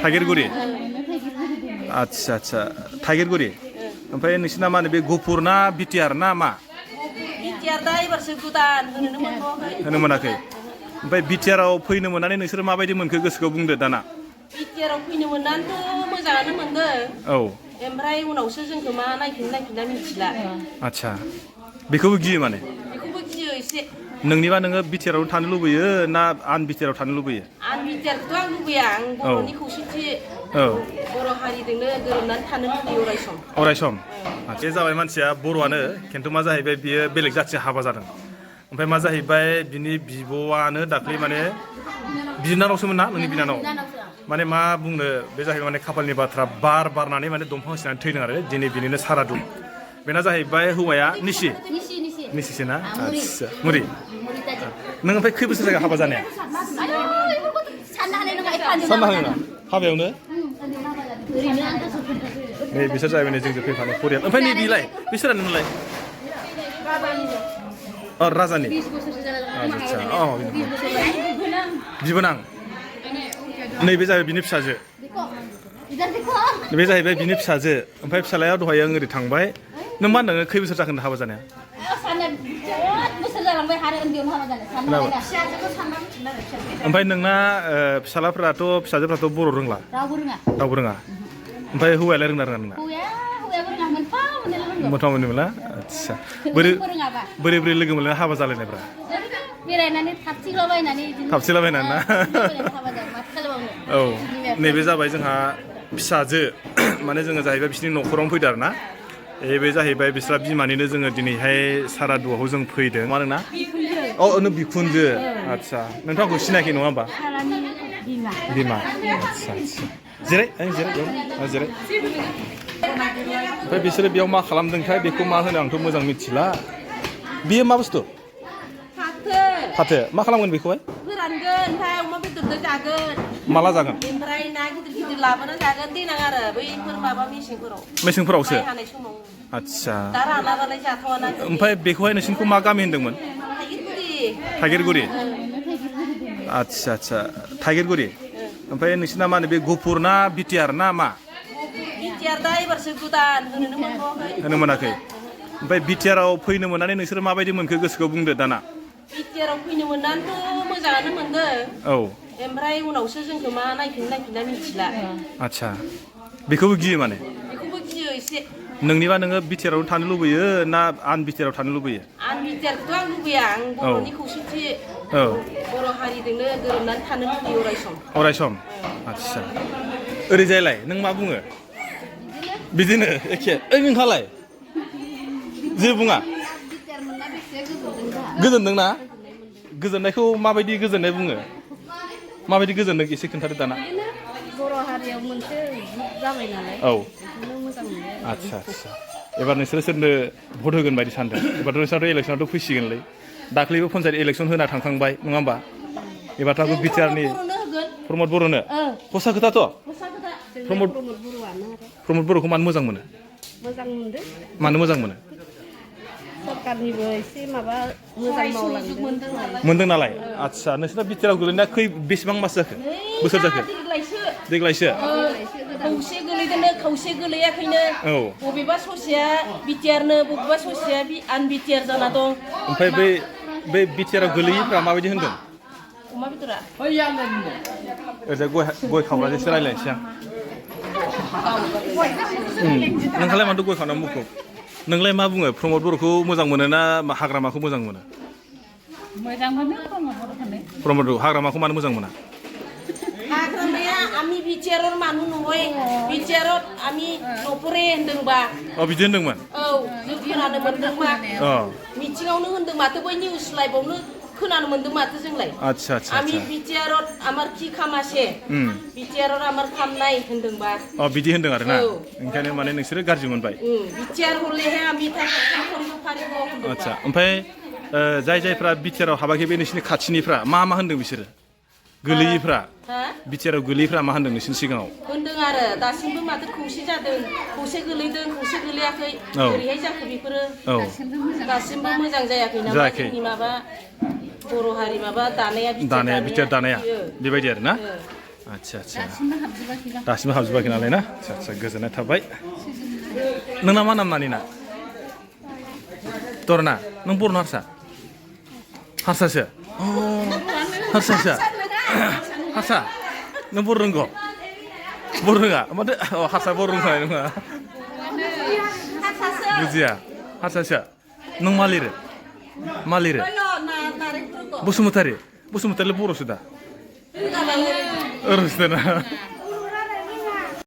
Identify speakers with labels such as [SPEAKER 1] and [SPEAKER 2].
[SPEAKER 1] थागिरगुरि आच्छा आच्छा थागिरगुरि ओमफ्राय नोंसिना मा होनो बे गहपुर ना बिटिआर ना मा
[SPEAKER 2] बिटिआर दा एबारसो गोदान
[SPEAKER 1] होनो मोनाखै ओमफ्राय बिटिआराव फैनो मोननानै नोंसोर माबायदि मोनखो गोसोखौ बुंदो दाना
[SPEAKER 2] बिटिआराव फैनो मोननानैथ' मोजाङानो मोनदों
[SPEAKER 1] औ
[SPEAKER 2] ओमफ्राय उनावसो जोंखौ मा नायफिनना मिथिला
[SPEAKER 1] आच्छा बेखौबो गियो माने
[SPEAKER 2] बेखौबो गियो एसे
[SPEAKER 1] नोंनिबा नोङो बिटिआराव थानो लुबैयो ना आन बिटिआराव थानो लुबैयो
[SPEAKER 2] आन बिटिआरखौथ' आं लुबैया आं बर'नि खौसेथि बर' हारिजोंनो गोरोबनानै थानो लुबैयो अराय सम बे जाबाय मानसिया बर'आनो खिन्थु मा जाहैबाय बियो बेलेग जाथि हाबा जादों ओमफ्राय मा जाहैबाय बिनि बिब'आनो दाख्लै माने बिनानावसोमोन ना नोंनि बिनानाव माने मा बुंनो बे जाहैबाय माने खाफालनि बाथ्रा बारनानै माने दंफां होसिनानै थैदों आरो दिनै बिनिनो सारादु बेना जाहैबाय हौवाया निसिसो ना आच्छा मुरि नों ओमफ्राय खै बोसोर जायगा हाबा जानाया साननो हानाय नङा हाबायावनो नै बिसोर जाहैबाय नै जोंजों फैफानाय परियाल ओमफ्राय नै बिलाय बिसोरा नोंलाय राजानि आच्छा बिबोनां नैबे जाहैबाय बिनि फिसाजो बे जाहैबाय बिनि फिसाजो ओमफ्राय फिसालाया दहाय आं ओरै थांबाय नों मा होनदों खै बोसोर जाखोन हाबा जानाया ओमफ्राय नोंना फिसाजोफ्राथ' बर' रोंला रावबो रोङा ओमफ्राय हौवायालाय रोंना नोंना मोनफा मोननैमोनला आच्छा बोरै लोगो मोनलायना हाबा जालायनायफ्रा
[SPEAKER 3] बेरायनानै
[SPEAKER 1] थाबसिलाबायनानै ना औ नैबे जाबाय जोंहा फिसाजो माने जोङो जाहैबाय बिसोरनि न'खरावनो फैदों आरो ना बे जाहैबाय बिस्रा बिमानिनो जोङो दिनैहाय सारादुआव जों फैदों मा नोंना नों बिखुनजो आच्छा नोंथ' आंखौ सिनायाखै नङा होमबा बिमा आच्छा जिराय ओमफ्राय बिसोरो बेयाव मा खालामदोंथाय बेखौ मा होनो आंथ' मोजां मिथिला बेयो मा बुस्थु फाथो मा खालामगोन बेखौहाय
[SPEAKER 2] फोरानगोन ओमफ्राय अमा बेदरजों जागोन
[SPEAKER 1] माला जागोन
[SPEAKER 2] ओमफ्राय ना गिदिर लाबोना जागोन देनां आरो बैफोर माबा
[SPEAKER 1] मेसेंफोरावसो
[SPEAKER 2] हानाय समाव
[SPEAKER 1] आच्छा
[SPEAKER 2] दा रानाबालाय जाथ'वाना
[SPEAKER 1] ओमफ्राय बेखौहाय नोंसिनिखौ मा गामि होनदोंमोन थागिरगुरि आच्छा थागिरगुरि ओमफ्राय नोंसिना मा होनो बे गहपुर ना बिटिआर ना मा
[SPEAKER 2] बिटिआर दा एबारसो गोदान
[SPEAKER 1] होनो मोनाखै ओमफ्राय बिटिआराव फैनो मोननानै नोंसोर माबायदि मोनखो गोसोखौ बुंदो दाना
[SPEAKER 2] बिटिआराव फैनो मोननानैथ' मोजाङानो मोनदों
[SPEAKER 1] औ
[SPEAKER 2] ओमफ्राय उनावसो जोंखौ मा नायफिनना मिथिला
[SPEAKER 1] आच्छा बेखौबो गियो माने
[SPEAKER 2] बेखौबो गियो एसे
[SPEAKER 1] नोंनिबा नोङो बिटिआराव थानो लुबैयो ना आन बिटिआराव थानो लुबैयो
[SPEAKER 2] आन बिटिआरखौथ' आं लुबैया आं बर'नि खौसेथि बर' हारिजोंनो गोरोबनानै थानो लुबैयो अराय सम आच्छा ओरैजायलाय नों मा बुङो बिदिनो एखे नोंहालाय जेबो बुङा गोजोनदोंना गोजोननायखौ माबायदि गोजोननाय बुङो माबायदि गोजोनदों एसे खोन्थादो दाना
[SPEAKER 3] बर' हारियाव मोनसे जाबाय नालाय
[SPEAKER 1] औ आच्छा एबार नोंसोरो सोरनो भट होगोन बायदि सानदों एबारथ' नोंसोरथ' इलेक्सनावथ' फैसिगोनलै दाख्लैबो पन्सायत इलेक्सन होना थांखांबाय नङा होमबा एबारथ' बिटिआरनि प्रमद बर'नो हसा खोथाथ' प्रमद बर'खौ मानो मोजां मोनो मानो मोजां मोनो
[SPEAKER 3] सरकारनिबो एसे माबा मोजां मावलांदों
[SPEAKER 1] मोनदों नालाय आच्छा नोंसोरना बिटिआराव गोलैनाया बेसेबां मास जाखो बोसोर जाखो देग्लायसो
[SPEAKER 2] खौसे गोलैयाखैनो बबेबा ससेया बिटिआरनो बबेबा ससेया आन बिटिआर जाना दं
[SPEAKER 1] ओमफ्राय बै बिटिआराव गोलैयैफ्रा माबायदि होनदों
[SPEAKER 2] अमा बेदरा
[SPEAKER 1] ओरैजाय गय खावनानैसो रायज्लायनोसै आं नोंहालाय मानोथ' गय खावना मुखुब नोंलाय मा बुङो प्रमद बर'खौ मोजां मोनो ना हाग्रामाखौ मोजां मोनो प्रमद हाग्रामाखौ मानो मोजां मोना
[SPEAKER 2] हाग्रामाया आमी बिटिआरर मानु नहय बिटिआरत आमी न'खरे होनदोंबा
[SPEAKER 1] बिदि होनदोंमोन
[SPEAKER 2] जों खोनानो मोनदों मा मिथिङावनो होनदों माथो बै निउस लाइभआवनो खोनानो मोनदों माथो जोंलाय
[SPEAKER 1] आच्छा
[SPEAKER 2] आमी बिटिआरत आमार खि खामासे बिटिआरत आमार खामनाय होनदोंबा
[SPEAKER 1] बिदि होनदों आरो ना ओंखायनो माने नोंसोरो गाज्रि मोनबाय
[SPEAKER 2] बिटिआर हलेहे आमी
[SPEAKER 1] आच्छा ओमफ्राय जायफ्रा बिटिआराव हाबाखै बे नोंसिनि खाथिनिफ्रा मा होनदों बिसोरो गोलैयैफ्रा बिटिआराव गोलैयैफ्रा मा होनदों नोंसिनि सिगाङाव
[SPEAKER 2] होनदों आरो दासिमबो माथो खौसे जादों खौसे गोलैदों खौसे गोलैयाखै ओरैहाय जाखो बेफोरो दासिमबो मोजां जायाखै नामा जोंनि माबा बर' हारि माबा दानाया
[SPEAKER 1] बिटिआर दानाया बेबायदि आरो ना आच्छा आच्छा
[SPEAKER 3] दासिमबो हाबजोबाखैबा
[SPEAKER 1] दासिमबो हाबजोबाखै नालाय ना आच्छा आच्छा गोजोननाय थाबाय नोंना मा नाम नानिना दरना नों बर' ना हारसा हारसासो अ हारसासो हारसा नों बर' रोंगौ बर' रोङा माथो अ हारसा बर' रोंखानाय नङा बुजिया हारसासो नों मा लिरो मा लिरो बसुमतारी बसुमतारी बर'सो दा ओरैसो ना